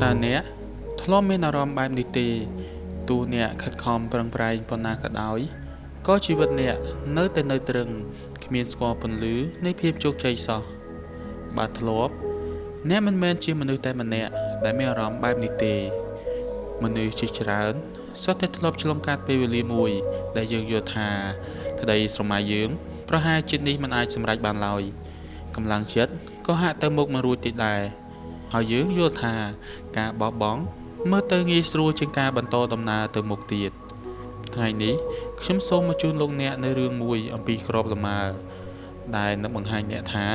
តើអ្នកធ្លាប់មានអារម្មណ៍បែបនេះទេទោះអ្នកខិតខំប្រឹងប្រែងប៉ុណ្ណាក៏ដោយក៏ជីវិតអ្នកនៅតែនៅទ្រឹងគ្មានស្គាល់ពន្លឺនៃភាពជោគជ័យសោះបើធ្លាប់អ្នកមិនមែនជាមនុស្សតែម្នាក់ដែលមានអារម្មណ៍បែបនេះទេមនុស្សជាច្រើនសុទ្ធតែធ្លាប់ឆ្លងកាត់ពេលវេលាមួយដែលយើងយល់ថាក្តីស្រមៃយើងប្រហែលជាតិនេះមិនអាចសម្រេចបានឡើយកម្លាំងចិត្តក៏ហាក់ទៅមុខមិនរួចទៀតដែរហើយយើងយល់ថាការបោះបង់មើលទៅងាយស្រួលជាងការបន្តដំណើរទៅមុខទៀតថ្ងៃនេះខ្ញុំសូមមកជូនលោកអ្នកនៅរឿងមួយអំពីក្របលម៉ើដែលនឹងបង្ហាញអ្នកថា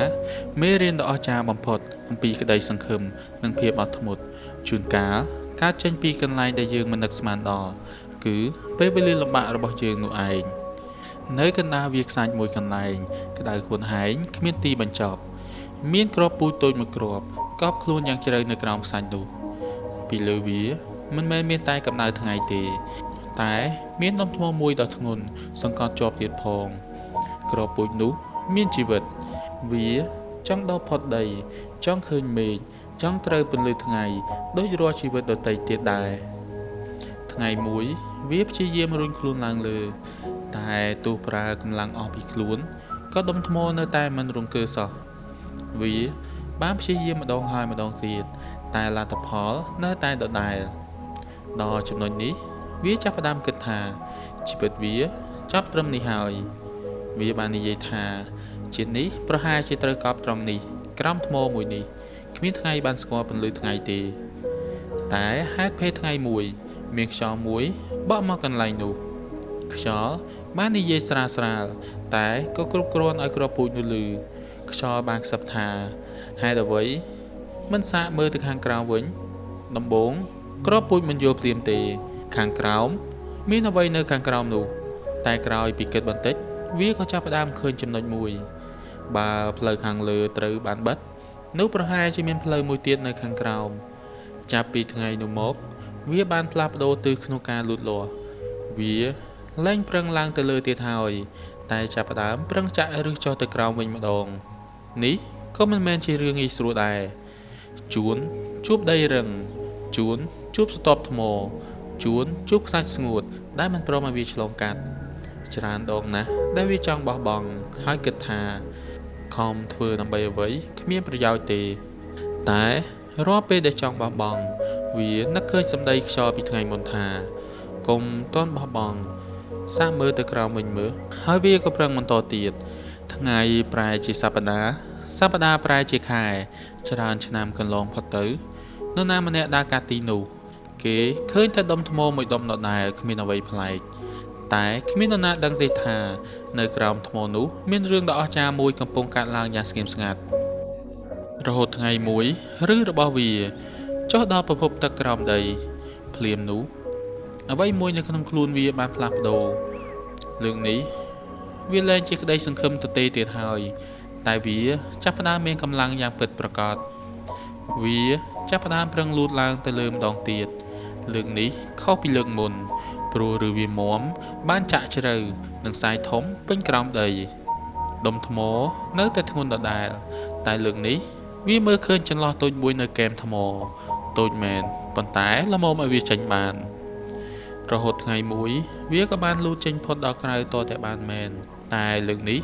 មេរៀនដ៏អស្ចារ្យបំផុតអំពីក្តីសង្ឃឹមនិងភាពអត់ធ្មត់ជួនកាលកើតចេញពីកន្លែងដែលយើងមិននឹកស្មានដល់គឺពេលវេលាលំបាករបស់យើងនោះឯងនៅកណ្ដាលវាលខ្សាច់មួយកន្លែងក្តៅហួតហែងគ្មានទីបញ្ចប់មានគ្រាប់ពូជតូចមួយគ្រាប់កប់ខ្លួនយ៉ាងជ្រៅនៅក្រោមខ្សាច់នោះពីលើវាមិនមែនមានតែកម្ដៅថ្ងៃទេតែមានដុំថ្មមួយដ៏ធ្ងន់សង្កត់ជាប់ទៀតផងគ្រាប់ពូជនោះមានជីវិតវាចង់ដល់ផុតដីចង់ឃើញមេឃចង់ត្រូវពន្លឺថ្ងៃដូចរាល់ជីវិតដទៃទៀតដែរថ្ងៃមួយវាព្យាយាមរុញខ្លួនឡើងលើតែទោះប្រើកម្លាំងអស់ពីខ្លួនក៏ដុំថ្មនៅតែមិនរង្គើសោះវាបានព្យាយាមម្ដងហើយម្ដងទៀតតែលទ្ធផលនៅតែដដែលដល់ចំណុចនេះវាចាប់ផ្ដើមគិតថាជីវិតវាចប់ត្រឹមនេះហើយវាបាននិយាយថាជាតិនេះប្រហែលជាត្រូវកប់ត្រង់នេះក្រោមថ្មមួយនេះគ្មានថ្ងៃបានស្គាល់ពន្លឺថ្ងៃទេតែហេតុភេទថ្ងៃមួយមានខ្យល់មួយបក់មកកន្លែងនោះខ្យល់បាននិយាយស្រាលស្រាលតែក៏គ្រប់គ្រាន់ឲ្យគ្រាប់ពូជនោះឮខ្យល់បានខ្សឹបថាហេតុអ្វីមិនសាកមើលទៅខាងក្រោមវិញដំបូងគ្រាប់ពូជមិនយល់ភ្លាមទេខាងក្រោមមានអ្វីនៅខាងក្រោមនោះតែក្រោយពីគិតបន្តិចវាក៏ចាប់ផ្ដើមឃើញចំណុចមួយបើផ្លូវខាងលើត្រូវបានបិទនោះប្រហែលជាមានផ្លូវមួយទៀតនៅខាងក្រោមចាប់ពីថ្ងៃនោះមកវាបានផ្លាស់ប្ដូរទិសក្នុងការលូតលាស់វាលែងប្រឹងឡើងទៅលើទៀតហើយតែចាប់ផ្ដើមប្រឹងចាក់ឫសចុះទៅក្រោមវិញម្ដងនេះក៏មិនមែនជារឿងងាយស្រួលដែរជួនជួបដីរឹងជួនជួបស្រទាប់ថ្មជួនជួបខ្សាច់ស្ងួតដែលមិនព្រមឲ្យវាឆ្លងកាត់ច្រើនដងណាស់ដែលវាចង់បោះបង់ហើយគិតថាខំធ្វើដើម្បីអ្វីគ្មានប្រយោជន៍ទេតែរាល់ពេលដែលចង់បោះបង់វានឹកឃើញសម្ដីខ្យល់ពីថ្ងៃមុនថាកុំទាន់បោះបង់សាកមើលទៅក្រោមវិញមើលហើយវាក៏ប្រឹងបន្តទៀតថ្ងៃប្រែជាសប្តាហ៍សប្តាហ៍ប្រែជាខែច្រើនឆ្នាំកន្លងផុតទៅនរណាម្នាក់ដើរកាត់ទីនោះគេឃើញតែដុំថ្មមួយដុំដដែលគ្មានអ្វីប្លែកតែគ្មាននរណាដឹងទេថានៅក្រោមថ្មនោះមានរឿងដ៏អស្ចារ្យមួយកំពុងកើតឡើងយ៉ាងស្ងៀមស្ងាត់រហូតថ្ងៃមួយឬរបស់វាចុះដល់ប្រភពទឹកក្រោមដីភ្លាមនោះអ្វីមួយនៅក្នុងខ្លួនវាបានផ្លាស់ប្ដូរលើកនេះវាលែងជាក្តីសង្ឃឹមទទេទៀតហើយតែវាចាប់ផ្ដើមមានកម្លាំងយ៉ាងពិតប្រាកដវាចាប់ផ្ដើមប្រឹងលូតឡើងទៅលើម្ដងទៀតលើកនេះខុសពីលើកមុនព្រោះឬវាមាំបានចាក់ជ្រៅនិងសាយធំពេញក្រោមដីដុំថ្មនៅតែធ្ងន់ដដែលតែលើកនេះវាមើលឃើញចន្លោះតូចមួយនៅគែមថ្មតូចមែនប៉ុន្តែល្មមឲ្យវាចេញបានរហូតថ្ងៃមួយវាក៏បានលូតចេញផុតដល់ក្រៅតតែបានមែនតែលើកនេះ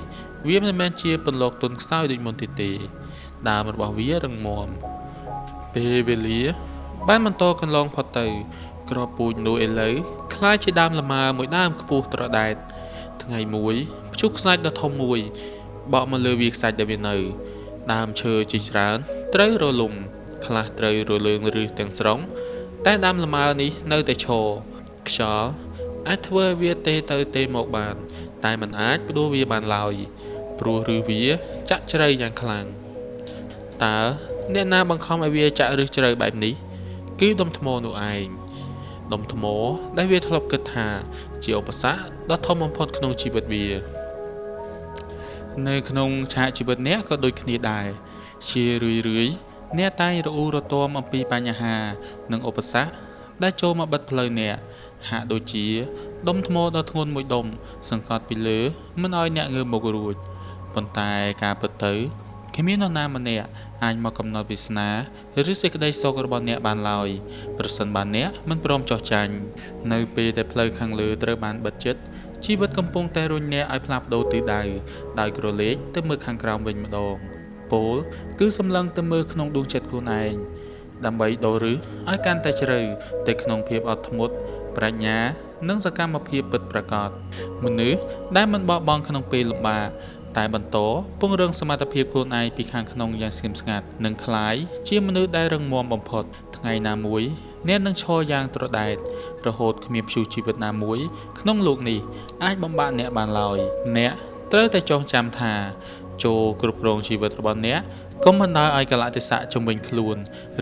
វាមិនមែនជាពន្លកទុនខ្សោយដូចមុនទៀតទេដើមរបស់វារឹងមាំពេលវេលាបានបន្តកន្លងផុតទៅគ្រាប់ពូជនោះឥឡូវក្លាយជាដើមលម៉ើមួយដើមខ្ពស់ត្រដែតថ្ងៃមួយព្យុះខ្សាច់ដ៏ធំមួយបក់មកលើវាខ្សាច់ដែលវានៅដើមឈើជាច្រើនត្រូវរលំខ្លះត្រូវរលើងឬទាំងស្រុងតែដើមលម៉ើនេះនៅតែឈរខ្យល់អាចធ្វើឲ្យវាទេទៅទេមកបានតែមិនអាចផ្ដួលវាបានឡើយព្រោះឬវាចាក់ជ្រៅយ៉ាងខ្លាំងតើអ្នកណាបង្ខំឲ្យវាចាក់ឫសជ្រៅបែបនេះគឺដុំថ្មនោះឯងដុំថ្មដែលវាធ្លាប់គិតថាជាឧបសគ្គដ៏ធំបំផុតក្នុងជីវិតវានៅក្នុងឆាកជីវិតអ្នកក៏ដូចគ្នាដែរជារឿយៗអ្នកតែងរអ៊ូរទាំអំពីបញ្ហានិងឧបសគ្គដែលចូលមកបិទផ្លូវអ្នកហាក់ដូចជាដុំថ្មដ៏ធ្ងន់មួយដុំសង្កត់ពីលើមិនឲ្យអ្នកងើបមុខរួចប៉ុន្តែការពិតទៅ គ្មាននរណាម្នាក់អាចមកកំណត់វាសនាឬសេចក្តីសុខរបស់អ្នកបានឡើយប្រសិនបើអ្នកមិនព្រមចុះចាញ់នៅពេលដែលផ្លូវខាងលើត្រូវបានបិទជិតជីវិតកំពុងតែរុញអ្នកឲ្យផ្លាស់ប្ដូរទិសដៅដោយក្រឡេកទៅមើលខាងក្រោមវិញម្ដងពោលគឺសម្លឹងទៅមើលក្នុងដួងចិត្តខ្លួនឯងដើម្បីដូរឫសឲ្យកាន់តែជ្រៅទៅក្នុងភាពអត់ធ្មត់ប្រាជ្ញានិងសកម្មភាពពិតប្រាកដមនុស្សដែលមិនបោះបង់ក្នុងពេលលំបាកតែបន្តពង្រឹងសមត្ថភាពខ្លួនឯងពីខាងក្នុងយ៉ាងស្ងៀមស្ងាត់និងក្លាយជាមនុស្សដែលរឹងមាំបំផុតថ្ងៃណាមួយអ្នកនឹងឈរយ៉ាងត្រដែតរហូតគ្មានព្យុះជីវិតណាមួយក្នុងលោកនេះអាចបំបាក់អ្នកបានឡើយអ្នកត្រូវតែចងចាំថាចូលគ្រប់គ្រងជីវិតរបស់អ្នកកុំបណ្ដោយឲ្យកលៈទេសៈជំវិញខ្លួន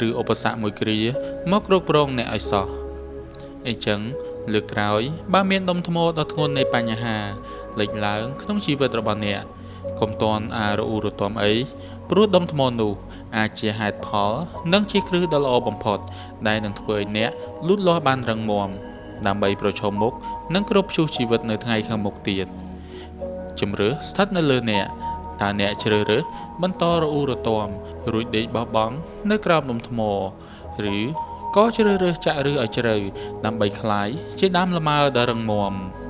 ឬឧបសគ្គមួយគ្រាមកគ្រប់គ្រងអ្នកឲ្យសោះអីចឹងលើកក្រោយបើមានដុំថ្មដ៏ធ្ងន់នៃបញ្ហាលេចឡើងក្នុងជីវិតរបស់អ្នកកុំទាន់អារអ៊ូរទាំអីព្រោះដុំថ្មនោះអាចជាហេតុផលនិងជាគ្រឹះដ៏ល្អបំផុតដែលនឹងធ្វើឲ្យអ្នកលូតលាស់បានរឹងមាំដើម្បីប្រឈមមុខនឹងគ្រប់ព្យុះជីវិតនៅថ្ងៃខាងមុខទៀតជម្រើសស្ថិតនៅលើអ្នកតើអ្នកជ្រើសរើសបន្តរអ៊ូរទាំរួចដេកបោះបង់នៅក្រោមដុំថ្មឬក៏ជ្រើសរើសចាក់ឫសឲ្យជ្រៅដើម្បីក្លាយជាដើមលម៉ើដ៏រឹងមាំ។